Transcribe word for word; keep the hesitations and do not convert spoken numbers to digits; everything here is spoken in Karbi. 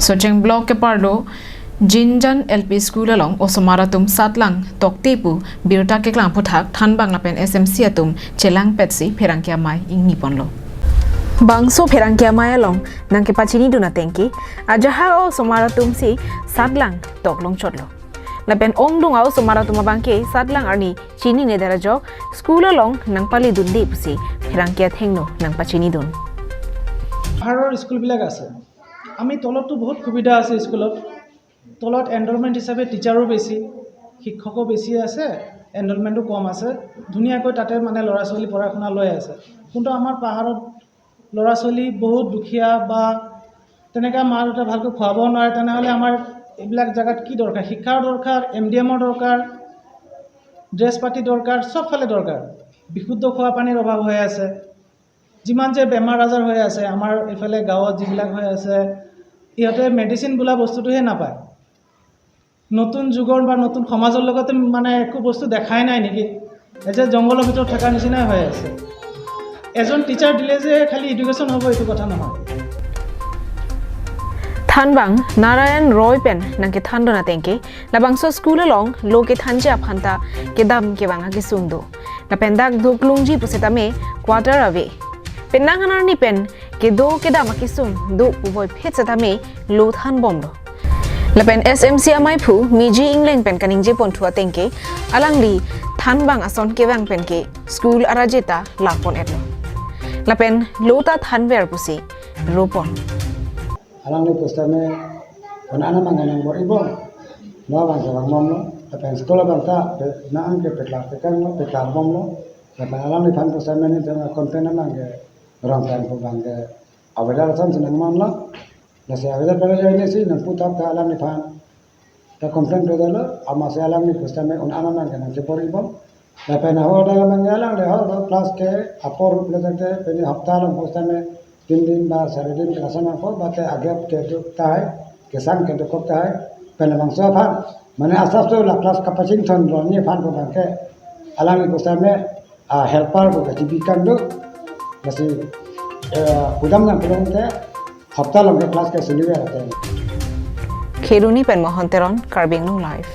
Socheng Block keparlo Jinjan L P School along osomar atum satlang tokte pu birta keklang aphuthak thanbang lapen S M C atum chelangpetsi pherangke amei ingniponlo. Bangso pherangke amei along nangkepachinidun atengke ajahak osomar atumsi satlang toklongchotlo. Lapen ongdung osomar atum abangke satlang arni chinine der ajok school along nangpalidunde pusi pherangke athengno nangpachinidun. পাহাৰৰ স্কুলবিলাক আছে। আমি তলততো বহুত সুবিধা আছে স্কুলত। তলত এনৰলমেণ্ট হিচাপে টিচাৰো বেছি, শিক্ষকো বেছি আছে, এনৰলমেণ্টো কম আছে। ধুনীয়াকৈ তাতে মানে ল'ৰা ছোৱালী পঢ়া শুনা লৈ আছে। কিন্তু আমাৰ পাহাৰত ল'ৰা ছোৱালী বহুত দুখীয়া বা তেনেকা মা দেউতা ভালকৈ খুৱাব নোৱাৰে, তেনেহ'লে আমাৰ এইবিলাক জেগাত কি দৰকাৰ? শিক্ষাৰ দৰকাৰ, এম ডি এমৰ দৰকাৰ, ড্ৰেছ পাতি দৰকাৰ, চব ফালে দৰকাৰ। বিশুদ্ধ খোৱা পানীৰ অভাৱ হৈ আছে। যিমান যে বেমাৰ আজাৰ হৈ আছে আমাৰ এইফালে গাঁৱত যিবিলাক হৈ আছে, ইহঁতে মেডিচিন বোলা বস্তুটোহে নাপায়। নতুন যুগৰ বা নতুন সমাজৰ লগতে মানে একো বস্তু দেখাই নাই নেকি? এ যে জংঘলৰ ভিতৰত থকাৰ নিচিনাই হৈ আছে। এজন টিচাৰ দিলে যে খালি এডুকেশ্যন হ'ব, এইটো কথা নহয়। Thanbang Narayan Roy pen nangkethandun atengke labangso school along lo kethanji aphanta kedam kevang akesung do. Lapen dak doklongji pusitame quarter ave. Penang hanarni pen kedo kedam akesung do puvoiphit setame lo thanbomlo. Lapen S M C ameiphu Miji Engleng pen kaningjeponthu atengke alangli thanbang ason kevang penke school arajeta lapon-etlo. Lapen lo ta thanver pusi ropon. Alangli pusitame kon ana mang nang bor-ibom. Lo abang kevang bomlo, lapen school abang ta pe- nang ke peklar pekanglo, peklar bomlo. Lapen alangliphan pusitame ne jang content abang ke rong tang pu abang ke avedar ason si nangmanlo. Lasi avedar pada jai ne si nangputhak ta alangliphan ta complain pedalo, amatsi alangli pusitame un ana mang ke nangkebor-ibom. Lapen ahor dak abang alangli ahor class ke apor le jate pini hapta along pusitame tin din ba sari din class nangpo, bate agap keduk tahai, kesang keduk tahai, pen labangso aphan mane asap so la class kapachingthon roni aphan pu abang ke alangli pusitame a helper pu kachibi kangdo. Lasi eh, pudam nangpulong te hapta along ke class ke siliver ateng. Kheroni pen Mohon Teron, Karbi Anglong Live.